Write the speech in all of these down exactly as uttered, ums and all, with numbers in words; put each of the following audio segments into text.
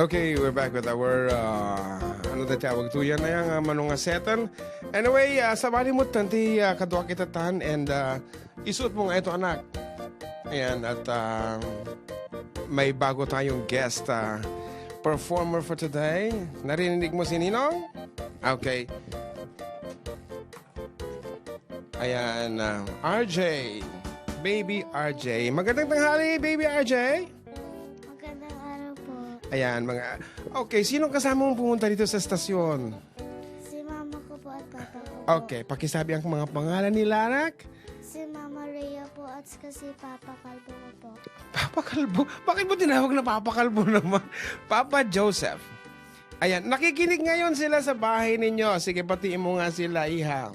Okay, we're back with our, uh, ano tayo tawag to yan? Ayan, uh, manungasetan. Anyway, uh, sabali mo tan ti, uh, kaduak itatan and, uh, isuot mo nga ito, anak. Ayan, at, uh, may bago tayong guest, uh, performer for today. Narinig mo si Ninong? Okay. Ayan, uh, R J. Baby R J. Magandang tanghali, Baby R J. Magandang araw po. Ayan, mga, okay, sinong kasama mong pumunta dito sa estasyon? Si mama ko po at papa ko po. Okay, pakisabi ang mga pangalan nila, anak. Si Mama Rhea po at saka si Papa Calvo ko po. Papa Kalbo? Bakit mo tinawag na Papa Kalbo naman? Papa Joseph. Ayan, nakikinig ngayon sila sa bahay ninyo. Sige, pati mo nga sila, iha.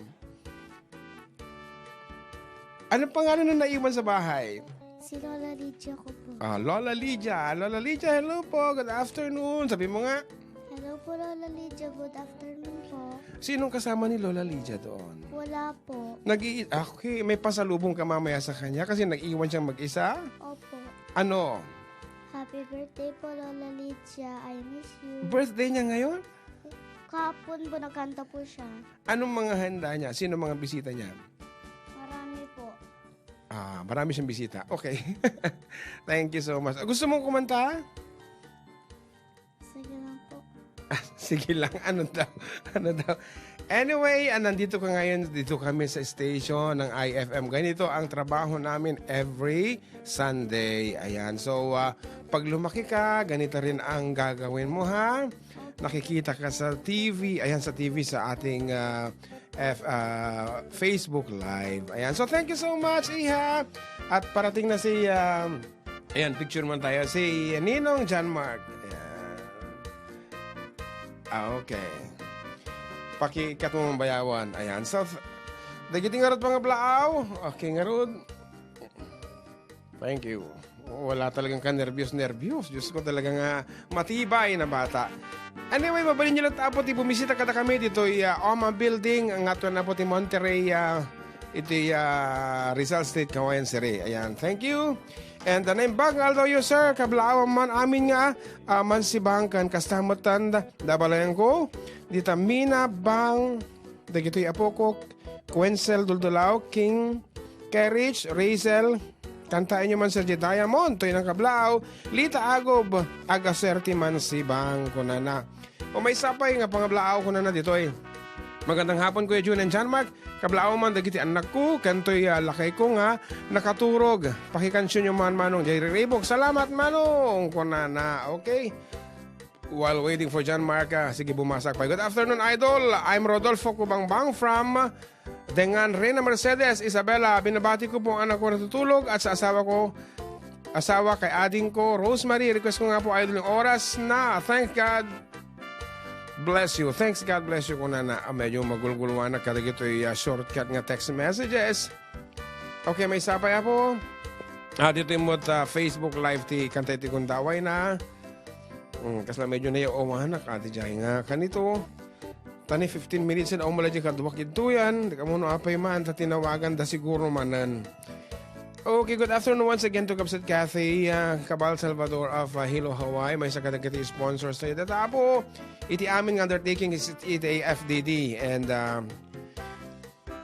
Anong pangalan na naiwan sa bahay? Si Lola Lydia ko po. Ah, Lola Lydia. Lola Lydia, hello po. Good afternoon. Sabi mo nga. Hello po, Lola Lydia. Good afternoon po. Sinong kasama ni Lola Lydia doon? Wala po. Nag-i-, okay, may pasalubong ka mamaya sa kanya kasi nag-iwan siyang mag-isa? Opo. Ano? Happy birthday po, Lola Lydia. I miss you. Birthday niya ngayon? Kahapon po, nagkanta po siya. Anong mga handa niya? Sino mga bisita niya? Marami po. Ah, marami siyang bisita. Okay. Thank you so much. Gusto mo kumanta? Sige lang po. Sige lang. Ano daw? Ano daw? Anyway, ah, nandito ka ngayon. Dito kami sa station ng I F M. Ganito ang trabaho namin every Sunday. Ayan. So, ah, pag lumaki ka, ganito rin ang gagawin mo, ha? Nakikita ka sa T V. Ayan, sa T V, sa ating, ah, F-, ah, Facebook Live. Ayan. So, thank you so much, iha. At parating na si, ah, ayan, picture man tayo. Si Ninong John Mark. Ayan. Ah, okay. Pakikat mo mambayawan. Ayan. So, th-, dagiti ngarud pangablaaw. Okay, ngarud. Thank you. Wala talagang kanerbiyos-nerbiyos. Diyos ko, talaga nga matibay na bata. Anyway, mabalin nyo lang, Apo, ti bumisita kada kami ditoy, ah, Oma Building, ang atuan, Apo, ti Monterrey, ah, iti, ah, Rizal State, Cauayan City. Ayan, thank you. And, ah, naimbag nga aldaw yo, sir, kablaawan man amin nga, ah, mansibang ken kasta met tan da-, dabalayan ko, dita Mina Bang, dagitoy apok, Quencel Duldulao, King, Kerich, Razel, kantaenyo man Sergio Diamond, toy nang kablaaw, Lita Agob, agaserte mansibang, kunana. O maysa pay nga pangablaaw, kunana ditoy. Magandang hapon, Kuya Jun and John Mark. Kablaaw man dagiti annakko, ken toy, ah, lakayko nga nakaturog. Pakikansionyo man, Manong Jerry Ribog. Salamat, Manong, kunana. Okay. While waiting for John Mark, ah, sige, bumasak pa. Good afternoon, Idol. I'm Rodolfo Cubangbang from Dengan, Reyna Mercedes, Isabela. Binabati ko po ang anak ko natutulog at sa asawa ko, asawa kay ading ko, Rosemary. Request ko nga po, Idol, yung oras na. Thank God bless you. Thanks, God bless you, kunana. Ah, medyo magulgulwanak kadagitoy, ah, shortcut nga text messages. Okay, maysa pay, Apo. Ah, ditoy met, ah, Facebook Live ti kanta iti gundaway na. Mm, kasla medyo nayawanak, ati jay nga kanito. Tani fifteen minutes na umala di kaduak ito yan. Di ka mo no apay man, ta tinawagan da siguro manen. Okay, good afternoon once again to Kabsat Cathy, ah, Cabal Salvador of, ah, Hilo, Hawaii. Maysa kadagiti sponsors tayo. Data, Apo, iti amin nga undertaking is iti F D D. And, ah,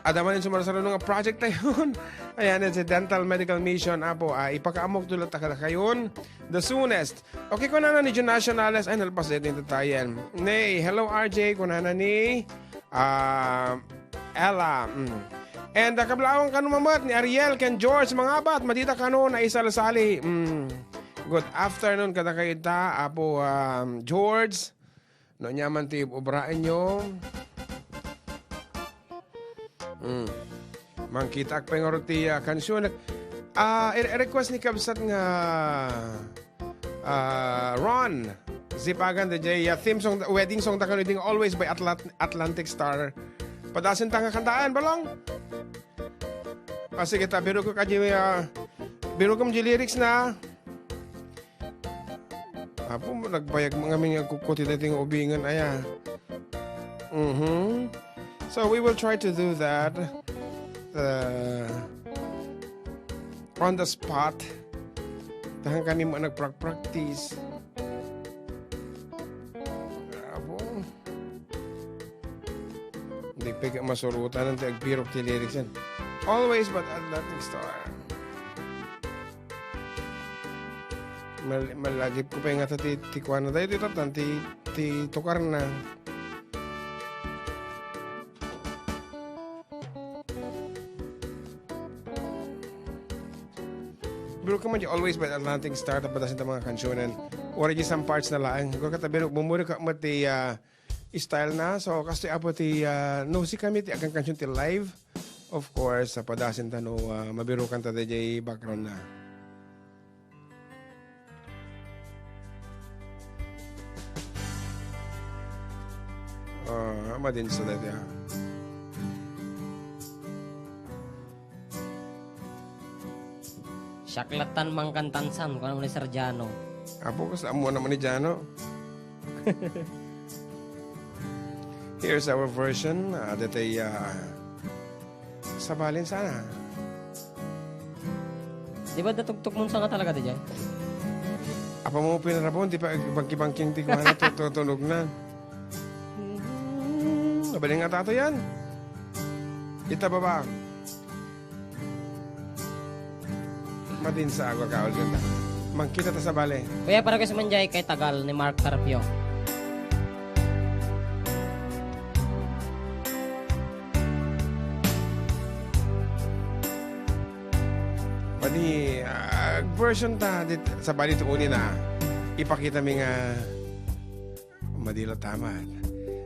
Adda manen sumarsaruno nga project tayon. Ayan, it's a dental medical mission, Apo. Ah, ipakaamok to latta kadakayon the soonest. Okay, kunana ni Jun Nationales, ay, nalpas din ito tayan. Nay, hello, R J, kunana ni, ah, Ella. Mm. And, ah, kablaawan kano mamet ni Ariel ken George, mga abat, madita kano naisalsali. Mm. Good afternoon, kadakayo ta, Apo, um, George. No, nyaman ti obraenyo. Mm. Mangkitaak pay ngarud ti, ah, kansion. Ah, i-, request ni Kabsat nga, ah, Ron Zipagan, D J, ah, theme song, wedding song ta kano, ding Always by Atlant-, Atlantic Star. Padasen ta nga kantaan, balong? Ah, sige ta, biro ko kadi, ah, biro ko di lyrics na. Apo, nagbayag man ngamin nga kukko ti daytoy nga ubingen aya. Mhm. So we will try to do that, uh, on the spot. Tahan kami mo nagprag-practice. Pagka masurutan ti agbirok ti lyrics yan. Always but Atlantic Star. Mal-, malagip ko pa nga ti, ti kuana tayo, ti tatan, ti, ti tukar na. Pero ka man di always but Atlantic Star, tapadasin ta mga kansionan. Wala di some parts na laeng. Kung katabi, bumuri ka mo ti, ah, style na. So, kastoy apo ti, ah, no, si kami ti agang kansion ti live. Of course, sa padasin ta no, ah, mabirukan ta di background na. Ah, madin sa dati, ah. Siak lattan mangkantansan, kuan mo ni Sir Jano. Apo, kas amo naman ni Jano. Here's our version. Ah, dati, ah, sabalin sana. Di ba datugtog mo sa nga talaga, di dyan? Apa mo pinarabon, di pa bangki-bangking ti kuan, tu-, tutunog na. Hmm, sabalin nga tato yan. Ita baba. Madin sa agwa kaul ganda. Mangkita ta sa bale. Kuya, para gusto man jay kay Tagal ni Mark Carpio. Padi, ah, version ta dit, sa bali ti uni na. Ipakita mi nga Madila tamat.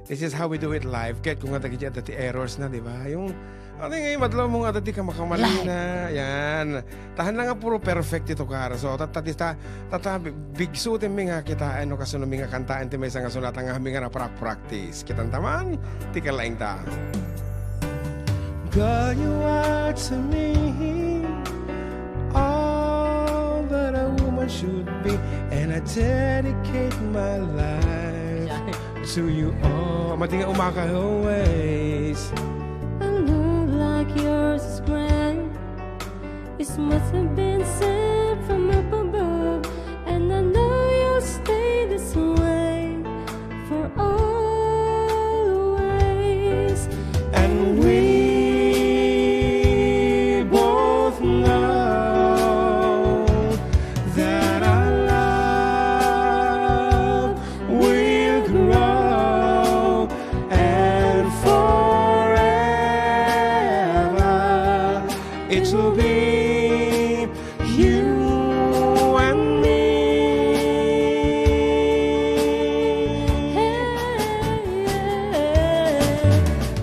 This is how we do it live. Ket kung nga dagiti adda ti errors na, di ba? Yung, ano nga yung madlaw mo nga adda ti kamakamali na. Yan. Tahan na nga puro perfect ito, kara. So, tata, tata, tata, bigsutin mi nga kita, ano, kasuno mi nga kantaan ti maysa nga sunata nga mi nga naprak-practice. Kitan taman, ti kalaing ta. God, you are to me all that a woman should be, and I dedicate my life to you. Oh, matinga umaka always. A love like yours is grand. It must have been sent from up above, and I know you'll stay this way for always. And we both know that our love will grow, and forever it will be you and me.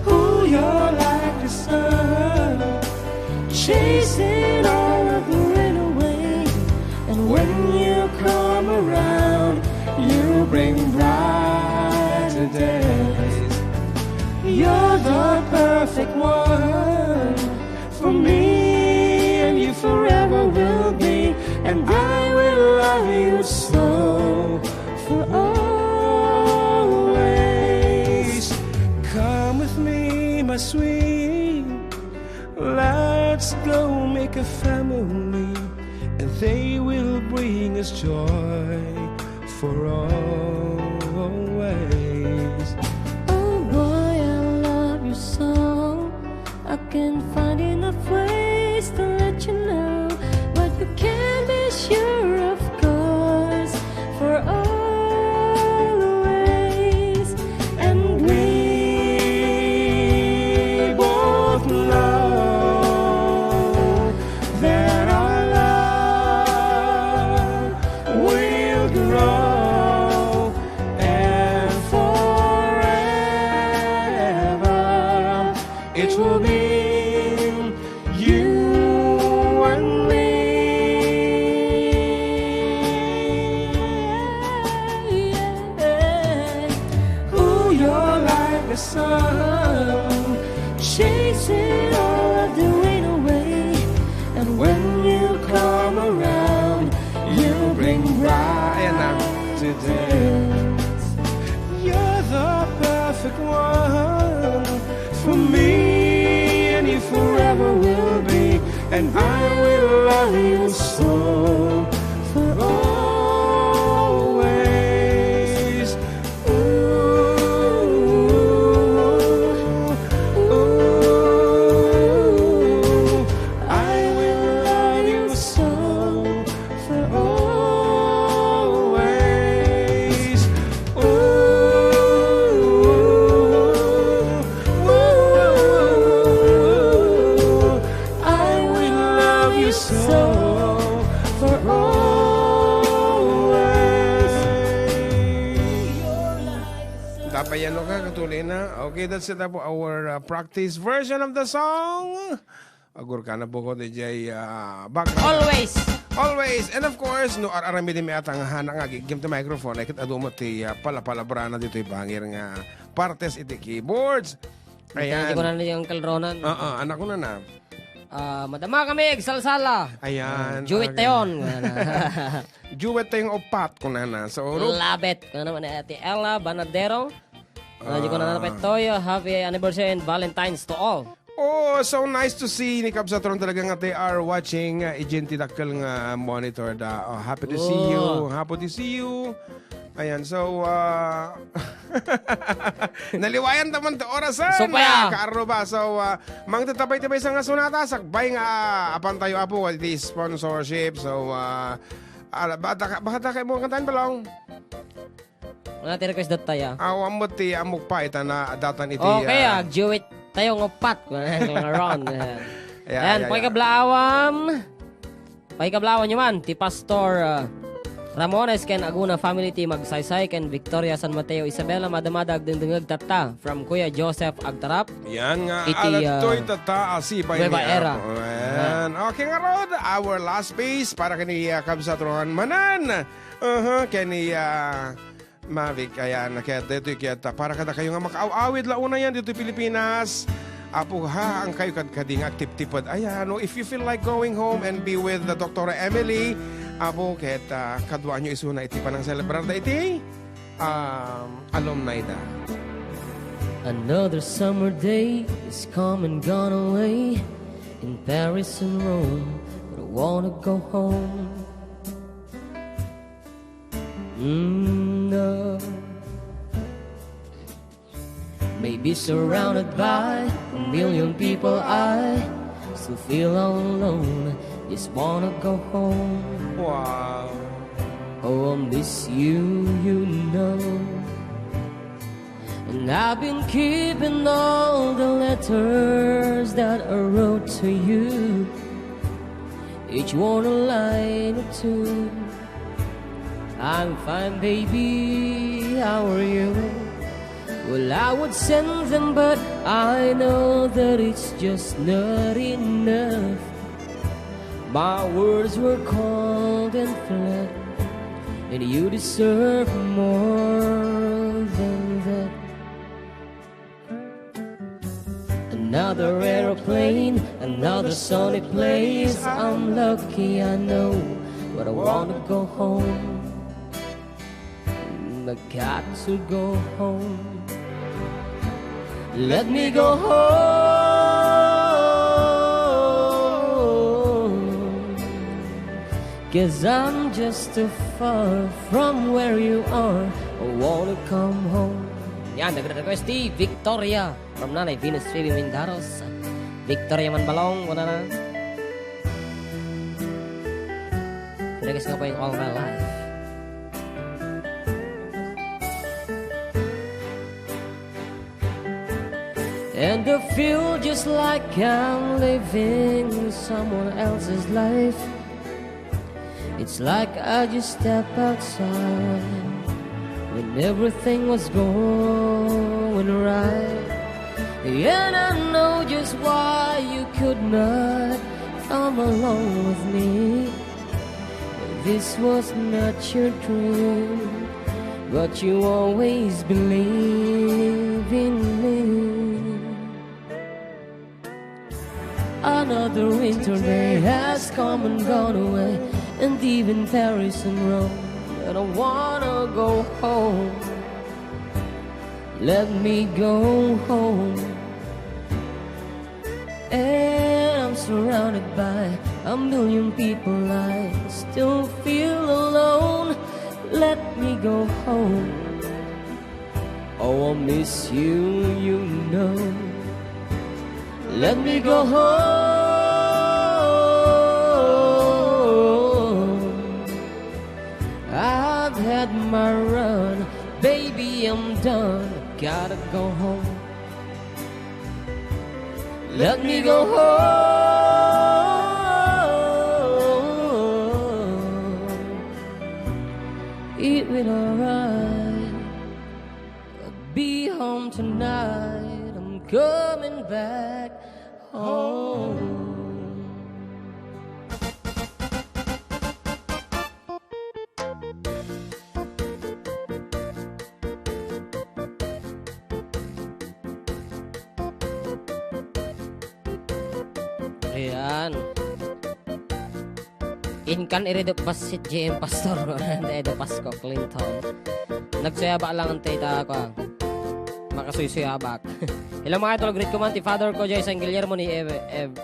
Ooh, you're like the sun, chasing all of the rain away. And when you come around, you bring brighter days. You're the perfect one for me, and you forever will be, and I will love you so for always. Come with me, my sweet, let's go make a family, and they will bring us joy for always. Oh boy, I love you so. I can't find enough ways to let you know, but you can be sure, of course, for always. And we both know that our love will grow, and forever it will be you and me. Ooh, you're like the sun, chasing all of the rain away. And when you come around, you bring bright today. You're the perfect one for me, and you forever will be. And I will love you so for always. Ooh, ooh, So, for always. Dapat yan, no, ka, katuli na. Okay, that's it for our, uh, practice version of the song. Agur ka na bukod, D J, uh, background. Always. Always. And of course, no, ar-aramidin mi atang hana nga gigim ti microphone, ay ket adu met ti, uh, palapalabrana ditoy bangir nga partes iti keyboards. Ayan. Iti ko na ni Uncle Ronan. Oo, anak ko na na. Ah, madama kami, agsalsala. Ayan, Ah, duet okay. tayon. Duet tayong upat, kunana. So, no? Love it. Kunana man ni Ate Ella Banadero. Ah, di ko na Ah. napetoy. Happy anniversary and Valentine's to all. Oh, so nice to see ni Kabsatron talaga nga they are watching, uh, ijin ti dakkel nga monitor da. Oh, happy to see you. Oh. Happy to see you. Ayan, so, ah, naliwayan ta man ti orasan, So, paya. ah, kaarruba. So, ah, mangtatabaytibay sa nga sunata, sakbay nga, ah, apan tayo, apo, iti sponsorship. So, ah, ala, bata ka, bata ka mo kantan, Balong? Wala ti request dat tayo. Awan mo ti amok pa, ita na datan iti, Okay, ah, ah, duet tayo nga upat. Ron. Ayan. Yeah, Ayan, yeah, yeah. Paikablaawam. Paikablawan nyo man, ti Pastor, ah, Ramones ken Aguna family ti Magsaysay ken Victoria San Mateo Isabela, madamada agdengdengeg tatta from Kuya Joseph Agtarap. Yan nga, Iti, aladtoy ah, tatta, a sipay Nueva ni Era. Apo. Ayan. Ayan. Okay, ngarud, our last piece para kani, ah, Kabsat Rohan Manan. Aha, kani, ah, Mavic, ayan, ket daytoy ket, ah, para kadakayo nga makaaw-awid la unay yan ditoy Pilipinas. Apo, haankayo kadkadi nga agtiptiped. Ayan, no, if you feel like going home and be with the Doctora Emily, apo, ket, ah, kaduaanyo isuna iti panangselebrar da iti, um, alumni da. Another summer day is come and gone away in Paris and Rome, but I wanna go home. Mm, no. Maybe surrounded by a million people, I still feel all alone. Just wanna go home. Wow. Oh, I miss you, you know. And I've been keeping all the letters that I wrote to you, each one a line or two. I'm fine, baby, how are you? Well, I would send them, but I know that it's just not enough. My words were cold and flat, and you deserve more than that. Another aeroplane, another sunny place. I'm lucky, I know, but I wanna go home. I got to go home. Let me go home. 'Cause I'm just too far from where you are. I wanna come home. Yan, nagre-request ti Victoria from Nanay Venus Phoebe Mindaros. Victoria man balong, wala na. Request nga po yung All My Life. And I feel just like I'm living someone else's life. It's like I just step outside when everything was going right. And I know just why you could not come along with me. This was not your dream, but you always believe in me. Another winter day has come and gone away, and even Paris and Rome. And I wanna go home. Let me go home. And I'm surrounded by a million people. I still feel alone. Let me go home. Oh, I miss you, you know. Let me go home. I've had my run, baby, I'm done. Gotta go home. Let me go home. Been alright. I'll be home tonight. I'm coming back home. Ayan. Inkan iri da bassit G M Pastor, da Pasco Clinton. Nagsuyabak lang, ante, ta, kuan. Makasuysuyabak. Hello, mga idol, greet ko man ti father ko, Joy San Guillermo ni Ev-, Ev-,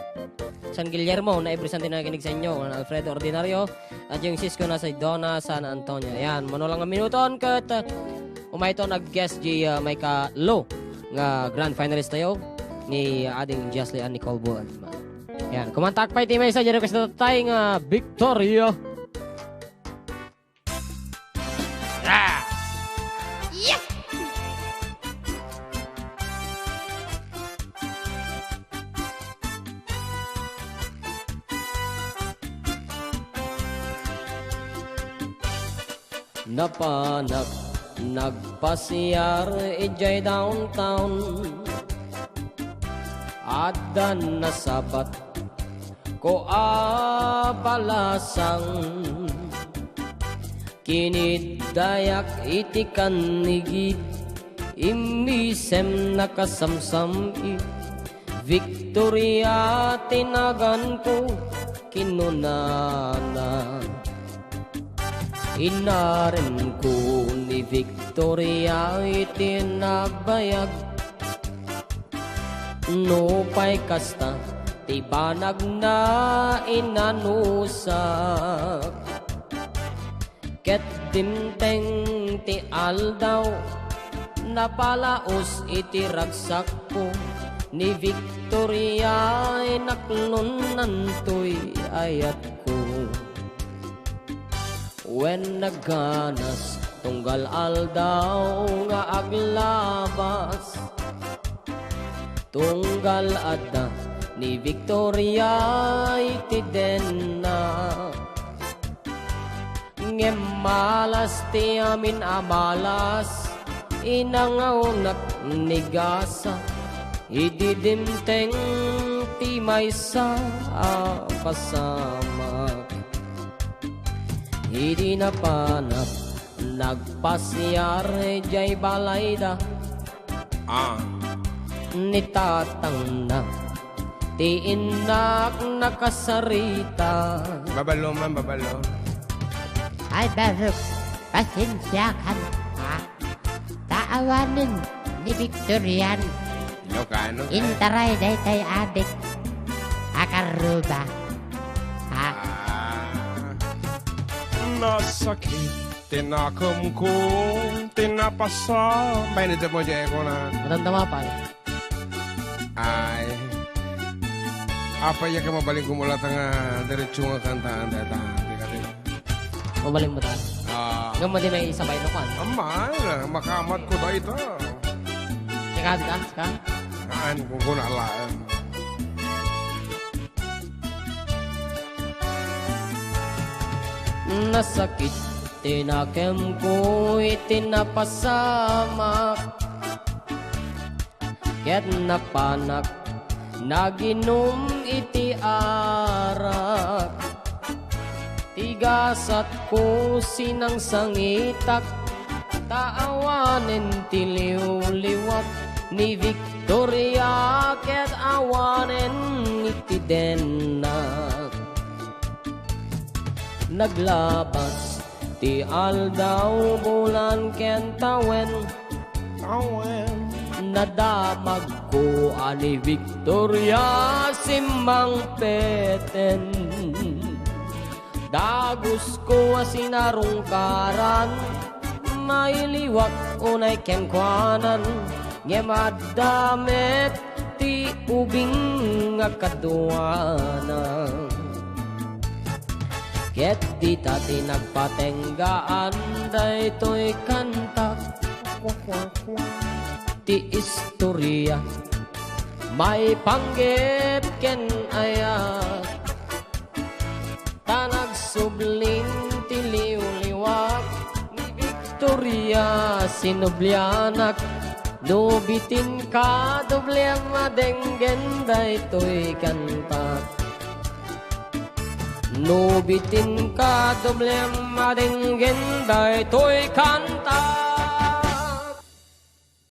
San Guillermo, na every Sunday nakikinig sa inyo, kan Alfredo Ordinario, at yung sis ko na si Donna San Antonio. Ayan, mano lang a minuton, ket, uh, umayto nag-guest di, uh, maikalo nga grand finalist tayo ni Ading Jocelyn Nicole Buan. Yan, kumantak pay ti maysa, di request na tayo nga Victoria. Ah! Napanak nagpasiar idiay downtown. Adda nasabat ko a balasang. Kiniddayak iti kannigid, immisem nakasamsam-it. Victoria ti naganko, kinunana. Inaremko ni Victoria iti nagbayag. Nupay kasta ti banagna, inanusak. Ket dimteng ti aldaw, napalaos iti ragsakko ni Victoria, inaklonnantoy ayatko. Wen nagganas tunggal aldaw nga aglabas, tunggal adda ni Victoria iti denna. Ngem malas ti amin a malas, inangawnak ni gasa, idi dimteng ti maysa a pasamak. Idi napanak, nagpasiar idiay balayda. Ah. Ni tatangna, ti innak nakasarita. Babalo man, babalo. Ay, Barok, pasensiakan, ha? Ta awanen ni Victorian. Ilocano, eh. Intaray daytay adik a karruba. Ha? Ah. Nasakit ti nakemko, ti napasam. Bay, ni Jamo Jay ko na. Madamdama, pal. Ay. Apay, ya ka mabalin kumulata nga diretso nga kantaan dayta. Di ka di. Mabalin mo ta. Ah. Ngem madi may isabay no kan. Amay, makamat ko dayta. Sika, sika, sika. Haan, kung kuna laeng. Nasakit ti nakemko iti napasamak. Ket napanak naginum iti arak. Ti gasatko sinangsangitak, ta awanen ti liwliwak ni Victoria ket awanen iti dennak. Naglabas ti aldaw, bulan ken tawen. Tawen. Nadamagko a ni Victoria simmangpeten. Dagusko a sinarungkaran, mailiwak unay kenkuanan, ngem adda met ti ubing a kaduana. Ket dita ti nagpatenggaan daytoy kanta. Ti istoria maipanggep ken ayat, ta nagsubling ti liwliwak ni Vic- Sinublianak, no bitin ka, doblem a denggen daytoy kanta. No bitin ka, doblem a denggen daytoy kanta.